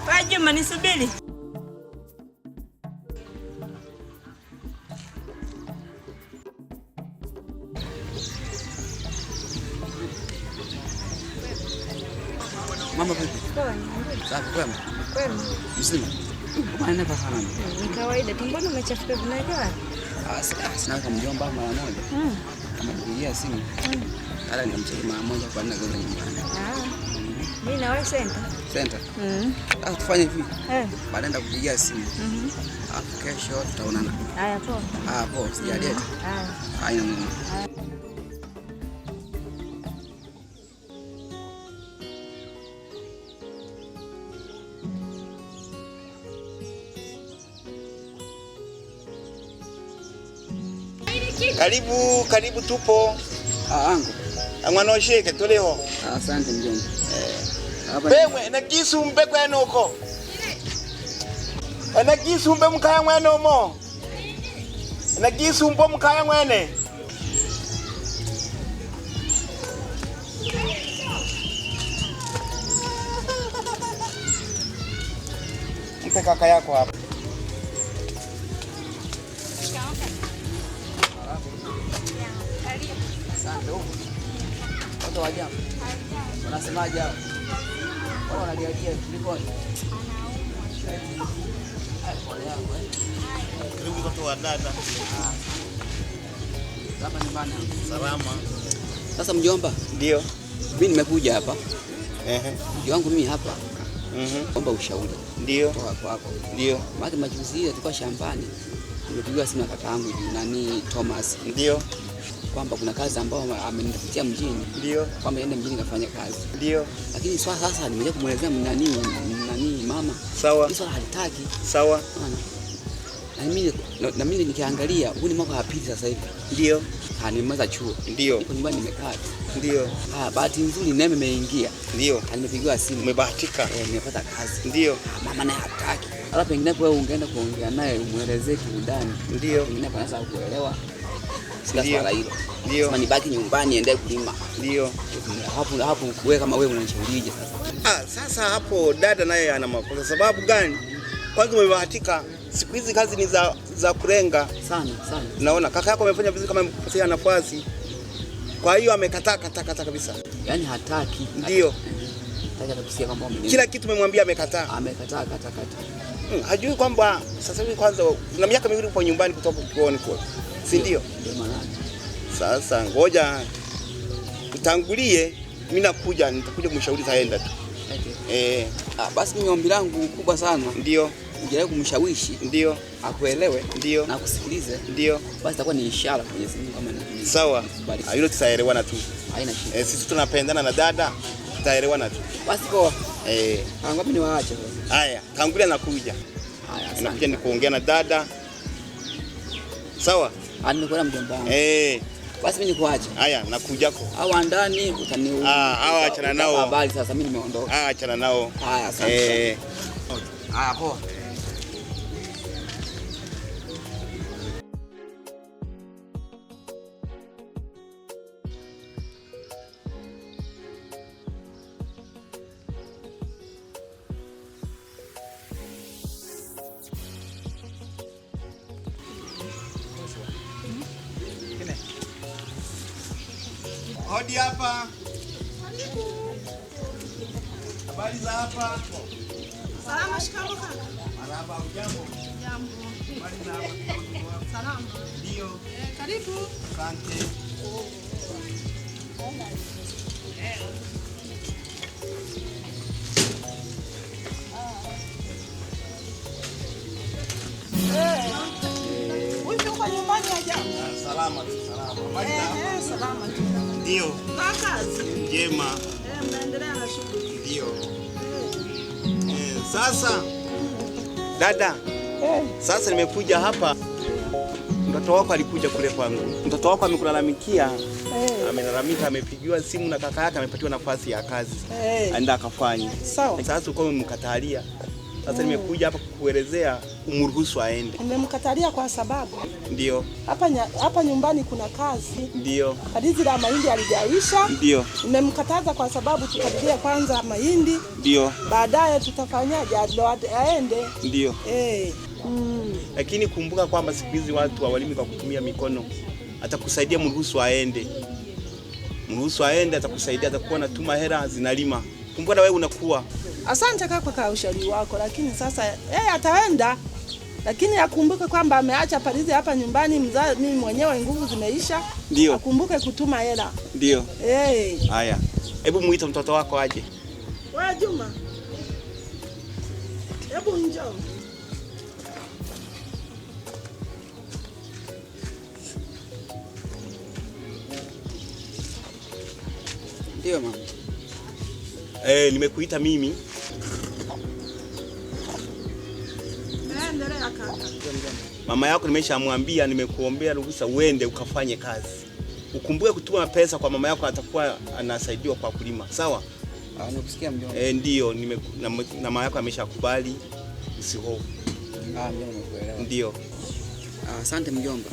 Wewe Juma nisubiri. Mama vipi? Safi kwema? Kwema. Mzima? Mbona sana? Ni kawaida tu, mbona umechafuka vinaelewa? Ah, sina kwa mjomba mara moja. Amenipigia simu. Ala nikamcheki mara moja kwa nini kwenda nyumbani. Ah. Mimi na wewe senta. Senta? Ah, tufanye hivi. Eh. Baadaye nitakupigia simu. Alafu kesho tutaonana. Haya poa. Ah, poa, sijaleta. Haya. Haina neno. Karibu, karibu tupo. Ah, angu. Mwana osheke tuliho. Ah, asante mjomba. Hapa Bemwe na kisumbe kwenoko. Na kisumbe mkaya mwene omo. Na kisumbe mkaya mwene. Mpe kaka yako hapa. Asante huko. Watu wa jamu. Wanasemaje hao? Wao wanalialia kuliko. Pole yangu eh. Karibu mtoto wa dada. Hapa nyumbani. Salama. Sasa mjomba, Ndio. mimi nimekuja hapa. Ehe. Mjomba wangu mimi hapa. Mhm. Omba ushauri Ndio. kutoka kwako. Ndio. Maana majuzi ile tulikuwa shambani. Nimepigiwa simu na kakaangu nani Thomas Ndio. kwamba kuna kazi ambayo amenitafutia mjini. Ndio. Kwamba niende mjini kafanya kazi. Ndio. Lakini swala sasa nimekuja kumwelezea nani mama. Sawa. Hii swala halitaki. Sawa. Unaona? Na mimi nikiangalia huu ni mwaka wa pili sasa hivi. Ndio. Nimemaliza chuo. Ndio. Niko nyumbani nimekaa tu. Ndio. Bahati nzuri neema imeingia. Ndio. Nimepigiwa simu. Umebahatika. Nimepata kazi. Ndio. Mama naye hataki. Hata pengine wewe ungeenda kuongea naye umuelezee kiundani. Ndio. Pengine anaweza kuelewa. Sina Ndio. swala hilo. Ndio. Sema nibaki nyumbani niendelee kulima. Ndio. Hapo wewe kama wewe unanishaurije sasa? Sasa hapo dada naye ana makosa. Sababu gani? Kwanza umebahatika. Siku hizi kazi ni za kurenga sana sana. Naona kaka yako amefanya vizuri kama amekupatia nafasi. Kwa hiyo amekataa kataa kataa kabisa. Yaani hataki. Ndio. Hataki hata kusikia kwamba Kila kitu umemwambia amekataa. Amekataa kata kata. Hajui kwamba sasa hivi kwanza una miaka miwili upo nyumbani kutoka chuoni kule. Si ndio? Ndio maana. Sasa ngoja utangulie, mimi nakuja, nitakuja kumshauri taenda tu. Okay. Basi mimi ombi langu kubwa sana. Ndio. Ujaribu kumshawishi. Ndio. Akuelewe. Ndio. Na akusikilize. Ndio. Basi itakuwa ni ishara kwa Mwenyezi Mungu kama ni. Sawa. Hilo tutaelewana tu. Haina shida. Sisi tunapendana na dada, tutaelewana tu. Basi poa. Ngapi niwaache sasa? Haya, tangulia nakuja. Haya, asante. Nakuja nikuongea na dada. Sawa? Nimekuona mjomba wangu. Basi mimi nikuache. Haya, nakujako. Hawa ndani utani. Hawa achana nao. Habari sasa mimi nimeondoka. Achana nao. Haya, asante. Haya, poa. Hodi hapa. Habari za hapa? Salama, shikamoo kaka. Marhaba, hujambo? Jambo. Habari za hapa? Salama. Ndio. Karibu. Asante. Huyu uko nyumbani ajabu? Salama tu, salama. Habari za hapa? Salama tu. Ndio. Kwa kazi. Njema. Mnaendelea na shughuli. Ndio. Sasa dada, sasa nimekuja hapa. Mtoto wako alikuja kule kwangu. Mtoto wako amekulalamikia. Amelalamika, amepigiwa simu na kaka yake, amepatiwa nafasi ya kazi. Aenda akafanye. Sawa. Sasa uko umemkatalia. Sasa nimekuja hapa kukuelezea umruhusu aende. Nimemkatalia kwa sababu Ndio, hapa nyumbani kuna kazi. ndio, Palizi la mahindi halijaisha. ndio, Nimemkataza kwa sababu tukadiria kwanza mahindi, ndio, baadaye tutafanyaje ndo aende. ndio. Eh. Lakini kumbuka kwamba siku hizi watu hawalimi kwa kutumia mikono. Atakusaidia, mruhusu aende. Mruhusu aende, atakusaidia, atakuwa anatuma hela zinalima. Kumbuka na wewe unakuwa. Asante kaka kwa ushauri wako, lakini sasa ataenda, lakini akumbuke kwamba ameacha palizi hapa nyumbani. Mimi mwenyewe nguvu zimeisha. Ndio. Akumbuke kutuma hela. Ndio. Eh. Haya. Hebu muite mtoto wako aje. Wewe Juma, hebu njoo. Ndio mama. Nimekuita mimi. Endelea kaka. Mama yako nimeshamwambia, nimekuombea ruhusa uende ukafanye kazi. Ukumbuke kutuma pesa kwa mama yako, atakuwa anasaidiwa kwa kulima. Sawa? Nimekusikia mjomba. Ndio, na mama yako ameshakubali. Usihofu. Mjomba nimekuelewa. Ndio. Asante mjomba.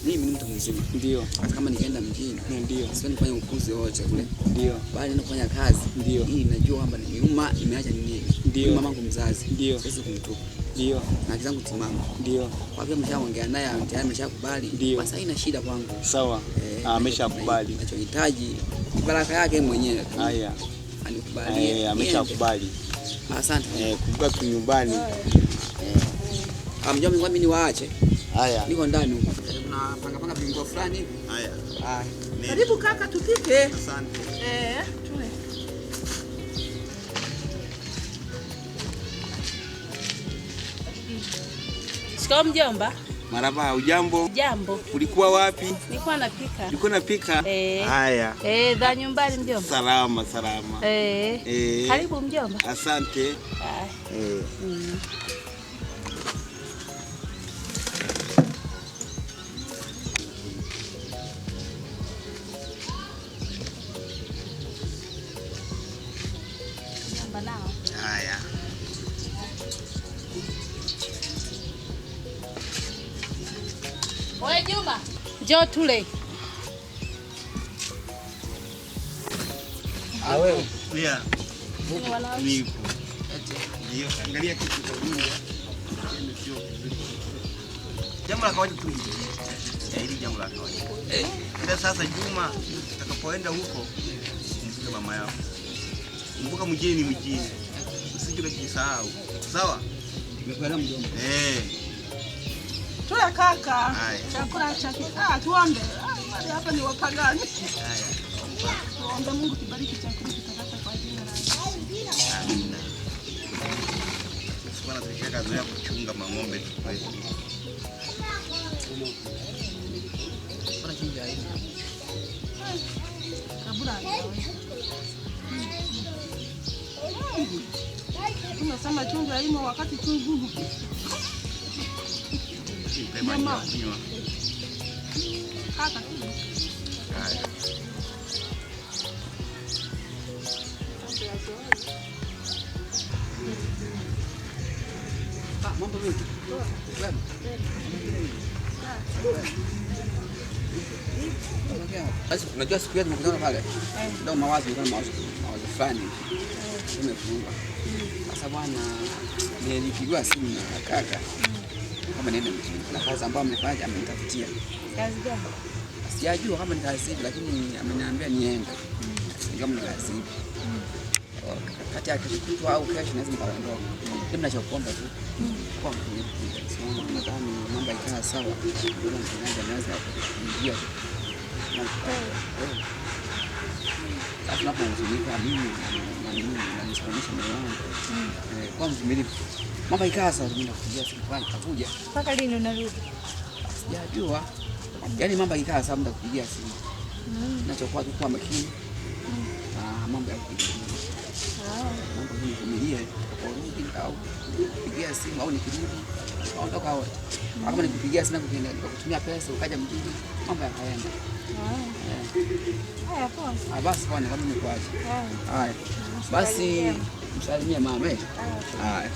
Mimi ni mtu mzima. Ndio. Hata kama nikaenda mjini, Ndio. sioni kufanya upuzi wote kule. Ndio. Bali naenda kufanya kazi. Ndio. Hii najua kwamba ni nyuma nimeacha ni nini. Ndio. Mamangu mzazi. Ndio. Siwezi kumtupa. Ndio. Na akili zangu timamu. Ndio. Kwa vile mshaongea naye tayari ameshakubali. Ndio. Basi haina shida kwangu. Sawa. Ameshakubali. Ninachohitaji baraka yake mwenyewe. Haya. Anikubalie. Ameshakubali. Asante. Kumbuka tu nyumbani. Mjomba, mimi niwaache. Haya. Niko ndani huko. Kuna panga panga vinguo fulani hivi. Haya. Haya. Karibu kaka, tupike. Asante. Tule. Shikamoo mjomba. Marhaba, hujambo? Jambo. Ulikuwa wapi? Nilikuwa napika. Ulikuwa unapika? Haya. Za nyumbani mjomba. Salama, salama. Karibu mjomba. Asante. Haya. Mjomba nao. Haya. Wewe Juma, njoo tule. Wewe. Yeah. Nipo. Ndio, angalia kitu cha Mungu. Jambo la kawaida tu. Hili jambo la kawaida. Ila sasa Juma, utakapoenda huko, kumbuka mama yako. Kumbuka mjini mjini. Usije ukajisahau. Sawa? Nimekuelewa mjomba. Tule kaka. Haya. Chakula cha tuombe. Wale hapa ni wapagani. Haya. Tuombe Mungu kibariki chakula kitakasa kwa jina la Yesu. Amina. Sisi bwana tulishakazoea kuchunga mang'ombe tu kwetu. Mbona chumvi haina? Kabula. Tunasema chumvi haimo wakati chumvi. Nipe maji ya kunywa. Kaka. Haya. Mambo vipi? Kwema. Basi unajua siku yetu tumekutana pale. Ndio mawazo, nilikuwa na mawazo fulani. Nimefunga. Sasa bwana nilipigiwa simu na kaka. Kama niende mjini. Kuna kazi ambayo amefanya amenitafutia. Kazi gani? Sijajua kama ni kazi ipi lakini ameniambia niende. Sijui kama ni kazi ipi. Kati ya kesho kutwa au kesho naweza nikaondoka. Mimi ninachokuomba tu kwa mtulivu. So nadhani mambo ikaa sawa. Ndio mtendaji anaweza kuingia. Sasa tunapohuzunika mimi na mimi na nisimamisha moyo wangu. Kwa mvumilivu. Mambo ikaa sawa, mimi nakupigia simu kwanza nitakuja. Mpaka lini unarudi? Sijajua. Yaani mambo ikaa sawa nitakupigia simu. Ninachokuwa tu kuwa makini. Mambo ya kupigia. Mambo nivumilie, nitakaporudi au kupigia simu au nikirudi ondoka wote. Kama nikupigia simu nikakutumia pesa ukaja mjini, mambo yakaenda. Haya poa. Basi bwana, kama nikuache. Haya. Basi Msalimie mama eh. Haya.